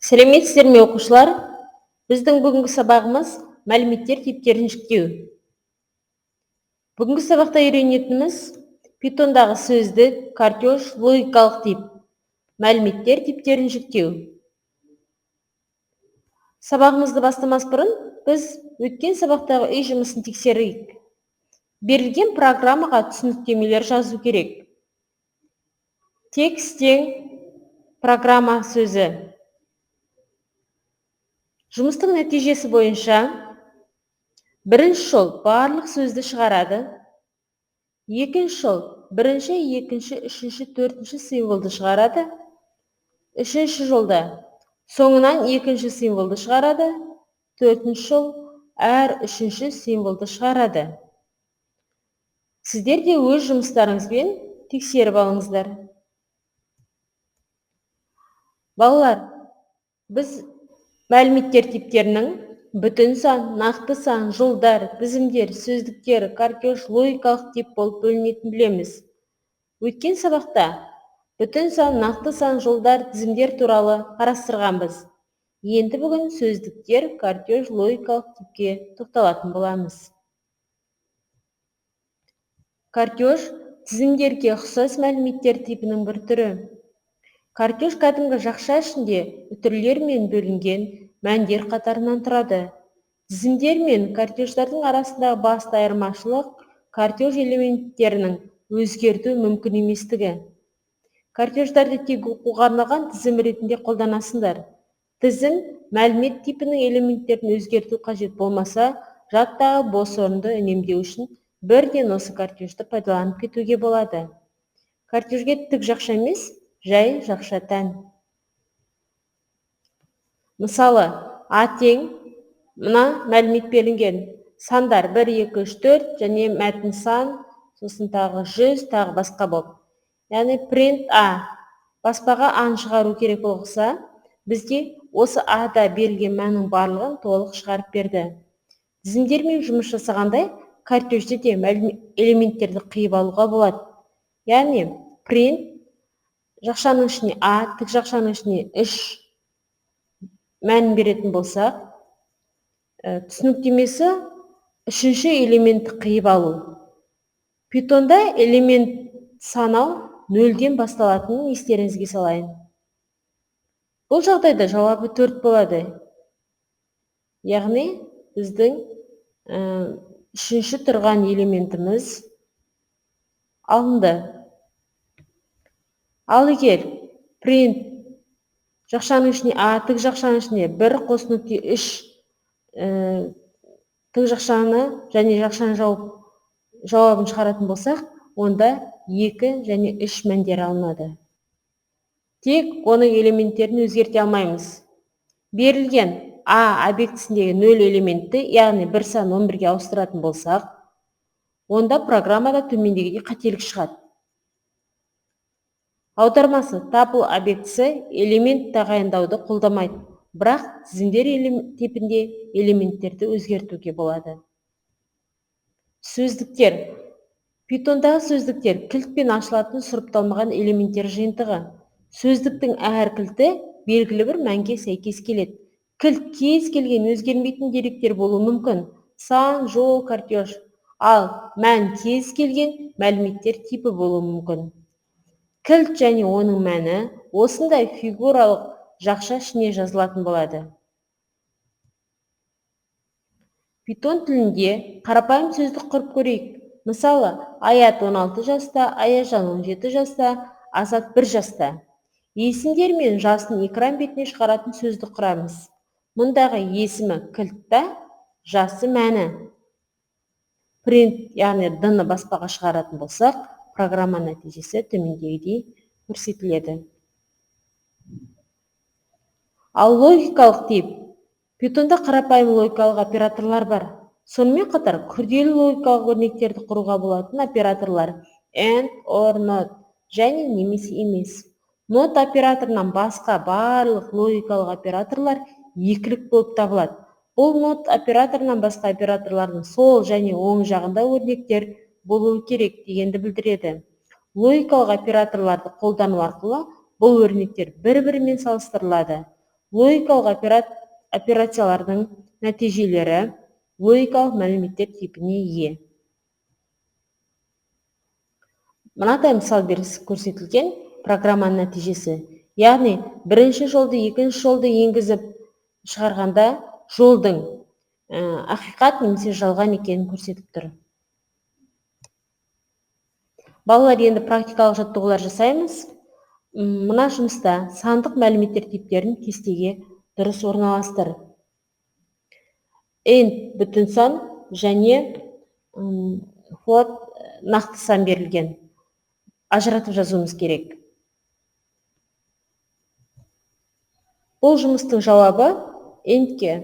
Сәлеметсіздер ме, оқушылар? Біздің бүгінгі сабағымыз мәліметтер типтерін жіктеу. Бүгінгі сабақта үйренетініміз Питондағы сөздік, картеж, логикалық тип, мәліметтер типтерін жіктеу. Сабағымызды бастамас бұрын біз өткен сабақтағы үй жұмысын тексерейік. Берілген программаға түсініктемелер жазу керек. Текст тең программа сөзі. Жұмыстың нәтижесі бойынша бірінші жол барлық сөзді шығарады. Екінші жол бірінші, екінші, үшінші, төртінші символды шығарады. Үшінші жолда соңынан екінші символды шығарады. Төртінші жол әр үшінші символды шығарады. Сіздер де өз жұмыстарыңызбен тексеріп алыңыздар. Балалар, біз мәліметтер типтерінің бүтін сан, нақты сан, жолдар, тізімдер, сөздіктер, картеж, логикалық тип болып бөлінетінін білеміз. Өткен сабақта бүтін сан, нақты сан, жолдар, тізімдер туралы қарастырғанбыз. Енді бүгін сөздіктер, картеж, логикалық типке тоқталатын боламыз. Картеж тізімдерге ұқсас мәліметтер типінің бір түрі. Картеж кәдімгі жақша ішінде үтірлермен бөлінген мәндер қатарынан тұрады. Тізімдер мен картеждардың арасындағы басты айырмашылық картеж элементтерінің өзгерту мүмкін еместігі. Картеждарды тек оқуға арналған тізім ретінде қолданасыңдар. Тізім мәлімет типінің элементтерін өзгерту қажет болмаса, жадтағы бос орынды үнемдеу үшін бірден осы картежді пайдаланып кетуге болады. Картежге тік жақша емес, жай жақша тән. Мысалы, А тең мына мәлімет берілген сандар 1, 2, 3, 4 және мәтін сан, сосын тағы 100, тағы басқа болып. Яғни print А, баспаға А-ны шығару керек болса, бізге осы А-да берілген мәннің барлығын толық шығарып берді. Тізімдермен жұмыс жасағандай, картежде де элементтерді қиып алуға болады. Яғни print жақшаның ішіне А, тік жақшаның ішіне 3 мәнін беретін болсақ, түсініктемесі үшінші элементті қиып алу. Питонда элемент санау нөлден басталатынын естеріңізге салайын. Бұл жағдайда жауабы 4 болады. Яғни біздің үшінші тұрған элементіміз алынды. Ал егер print жақшаның ішіне А, тік жақшаның ішіне 1 қос нүкте 3, тік жақшаны және жақшаны жауып жауабын шығаратын болсақ, онда 2 және 3 мәндер алынады. Тек оның элементтерін өзгерте алмаймыз. Берілген А объектісіндегі 0 элементті, яғни 1 сан 11-ге ауыстыратын болсақ, онда программада төмендегідей қателік шығады. Аудармасы tuple объектісі элемент тағайындауды қолдамайды, бірақ тізімдер типінде элементтерді өзгертуге болады. Сөздіктер. Питондағы сөздіктер кілтпен ашылатын сұрыпталмаған элементтер жиынтығы. Сөздіктің әр кілті белгілі бір мәнге сәйкес келеді. Кілт кез келген өзгермейтін деректер болуы мүмкін. Сан, жол, картеж. Ал мән кез келген мәліметтер типі болуы мүмкін. Кілт және оның мәні осындай фигуралық жақша ішіне жазылатын болады. Питон тілінде қарапайым сөздік құрып көрейік. Мысалы, Аят 16 жаста, Аяжан 17 жаста, Азат 1 жаста. Есімдер мен жасын экран бетіне шығаратын сөздік құрамыз. Мұндағы есімі кілтта, жасы мәні. Print, яғни д-ны баспаға шығаратын болсақ, программа нәтижесі төмендегідей көрсетіледі. Ал логикалық тип. Питонда қарапайым логикалық операторлар бар. Сонымен қатар күрделі логикалық өрнектерді құруға болатын операторлар and, or, not және немесе емес. Not операторынан басқа барлық логикалық операторлар екілік болып табылады. Бұл not операторынан басқа операторлардың сол және оң жағында өрнектер болуы керек дегенді білдіреді. Логикалық операторларды қолдану арқылы бұл өрнектер бір-бірімен салыстырылады. Логикалық операциялардың нәтижелері логикалық мәліметтер типіне ие. Мынадай мысал көрсетілген программаның нәтижесі. Яғни бірінші жолды, екінші жолды енгізіп шығарғанда жолдың ақиқат немесе жалған екенін көрсетіп тұр. Балалар, енді практикалық жаттығулар жасаймыз. Мына жұмыста сандық мәліметтер типтерін кестеге дұрыс орналастыр. Int бүтін сан және float нақты сан берілген. Ажыратып жазуымыз керек. Бұл жұмыстың жауабы int-ке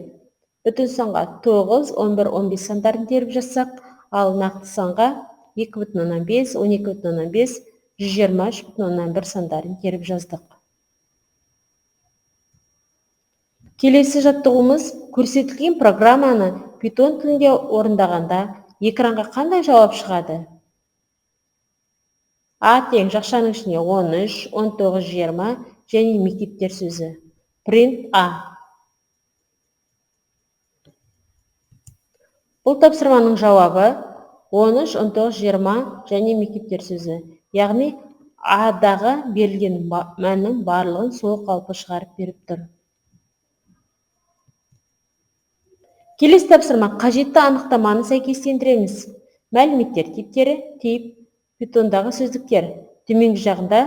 бүтін санға 9, 11, 15 сандарын теріп жазсақ, ал нақты санға 2,5, 12,5, 123,1 сандарын теріп жаздық. Келесі жаттығуымыз көрсетілген программаны Python тілінде орындағанда экранға қандай жауап шығады? А тең жақшаның ішіне 13, 19, 20 және мектептер сөзі. Print А. Бұл тапсырманың жауабы 13, 19, 20 және мектептер сөзі. Яғни А-дағы берілген мәннің барлығын сол қалпы шығарып беріп тұр. Келесі тапсырма қажетті анықтаманы сәйкестендіреміз. Мәліметтер типтері, тип, Pythonдағы сөздіктер. Төменгі жағында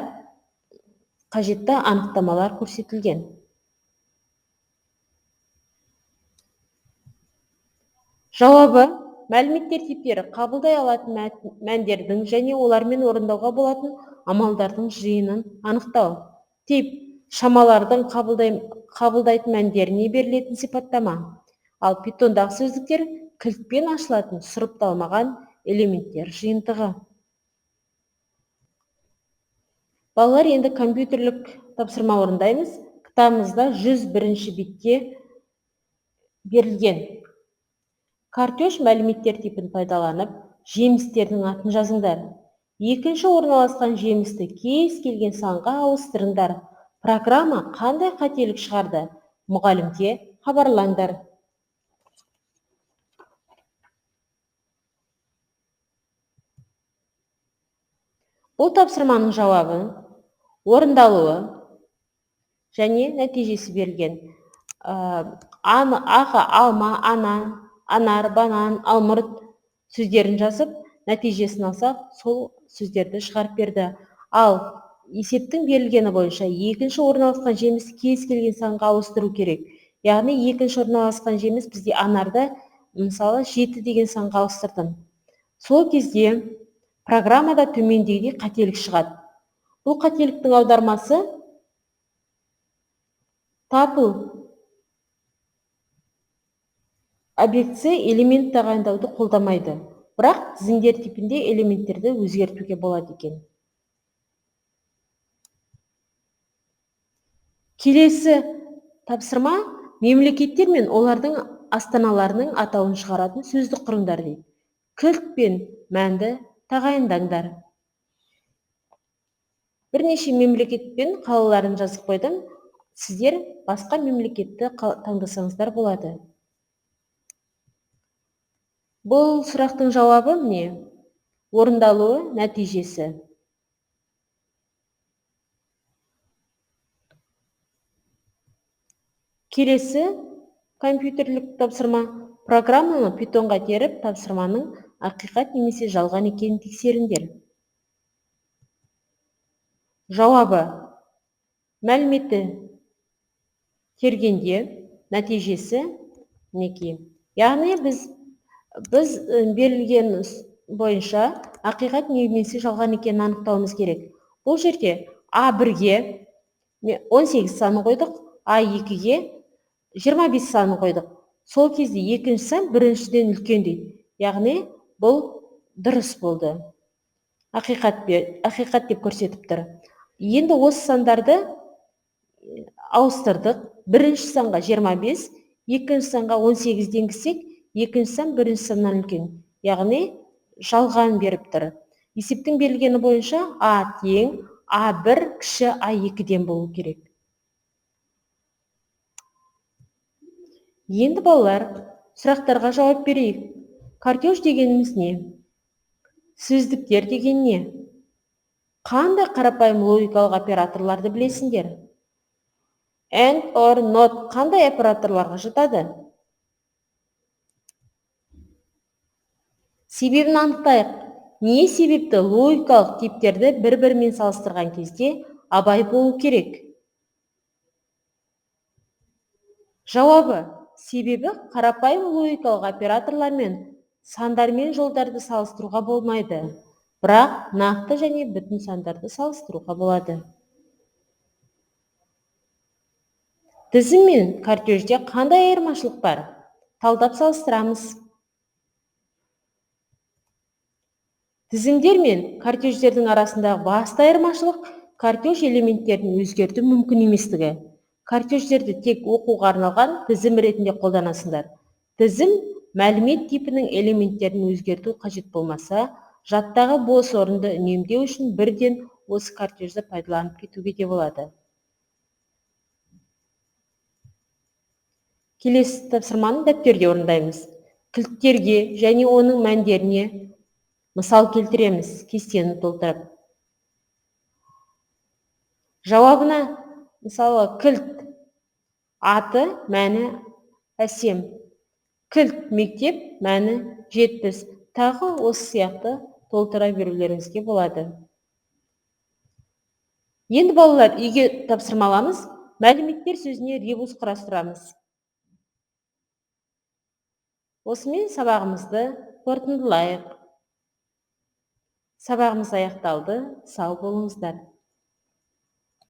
қажетті анықтамалар көрсетілген. Жауабы мәліметтер типтері қабылдай алатын мәндердің және олармен орындауға болатын амалдардың жиынын анықтау. Тип шамалардың қабылдайтын мәндеріне берілетін сипаттама. Ал Pythonдағы сөздіктер кілтпен ашылатын сұрыпталмаған элементтер жиынтығы. Балалар, енді компьютерлік тапсырма орындаймыз. Кітабымызда 101-ші бетте берілген. Картеж мәліметтер типін пайдаланып, жемістердің атын жазыңдар. Екінші орналасқан жемісті кез келген санға ауыстырыңдар. Программа қандай қателік шығарды? Мұғалімге хабарлаңдар. Бұл тапсырманың жауабы, орындалуы және нәтижесі берілген. Аға, алма, ана, анар, банан, алмұрт сөздерін жазып, нәтижесін алсақ, сол сөздерді шығарып берді. Ал есептің берілгені бойынша екінші орналасқан жеміс кез келген санға ауыстыру керек. Яғни екінші орналасқан жеміс бізде анарды, мысалы, 7 деген санға ауыстырдым. Сол кезде программада төмендегідей қателік шығады. Бұл қателіктің аудармасы tuple объектісі элемент тағайындауды қолдамайды. Бірақ тізімдер типінде элементтерді өзгертуге болады екен. Келесі тапсырма мемлекеттер мен олардың астаналарының атауын шығаратын сөздік құрыңдар дейді. Кілт пен мәнді тағайындаңдар. Бірнеше мемлекет пен қалаларын жазып қойдым. Сіздер басқа мемлекетті таңдасаңыздар болады. Бұл сұрақтың жауабы міне, орындалуы нәтижесі. Келесі компьютерлік тапсырма. Программаны Pythonға теріп, тапсырманың ақиқат немесе жалған екенін тексеріңдер. Жауабы мәліметті тергенде нәтижесі мінекей. Яғни біз берілген бойынша ақиқат немесе жалған екенін анықтауымыз керек. Бұл жерде А1-ге 18 санын қойдық, А2-ге 25 санын қойдық. Сол кезде екінші сан біріншіден үлкен дейді. Яғни бұл дұрыс болды. Ақиқат деп көрсетіп тұр. Енді осы сандарды ауыстырдық. Бірінші санға 25, екінші санға 18 енгізсек, екінші сан бірінші саннан үлкен. Яғни жалған беріп тұр. Есептің берілгені бойынша А тең А1 кіші А2-ден болу керек. Енді балалар, сұрақтарға жауап берейік. Картеж дегеніміз не? Сөздіктер деген не? Қандай қарапайым логикалық операторларды білесіңдер? And, or, not қандай операторларға жатады? Себебін анықтайық. Не себепті логикалық типтерді бір-бірімен салыстырған кезде абай болу керек? Жауабы: себебі қарапайым логикалық операторлармен сандармен жолдарды салыстыруға болмайды, бірақ нақты және бүтін сандарды салыстыруға болады. Тізім мен картежде қандай айырмашылық бар? Талдап салыстырамыз. Тізімдер мен картеждердің арасындағы басты айырмашылық картеж элементтерін өзгерту мүмкін еместігі. Картеждерді тек оқуға арналған тізім ретінде қолданасыңдар. Тізім мәлімет типінің элементтерін өзгерту қажет болмаса, жадтағы бос орынды үнемдеу үшін бірден осы картежді пайдаланып кетуге де болады. Келесі тапсырманы дәптерде орындаймыз. Кілттерге және оның мәндеріне мысал келтіреміз, кестені толтырып. Жауабына мысалы кілт аты мәні әсем, кілт мектеп мәні 70, тағы осы сияқты толтыра берулеріңізге болады. Енді балалар, үйге тапсырма аламыз, мәліметтер сөзіне ребус құрастырамыз. Осымен сабағымызды қорытындылайық. Сабағымыз аяқталды. Сау болыңыздар.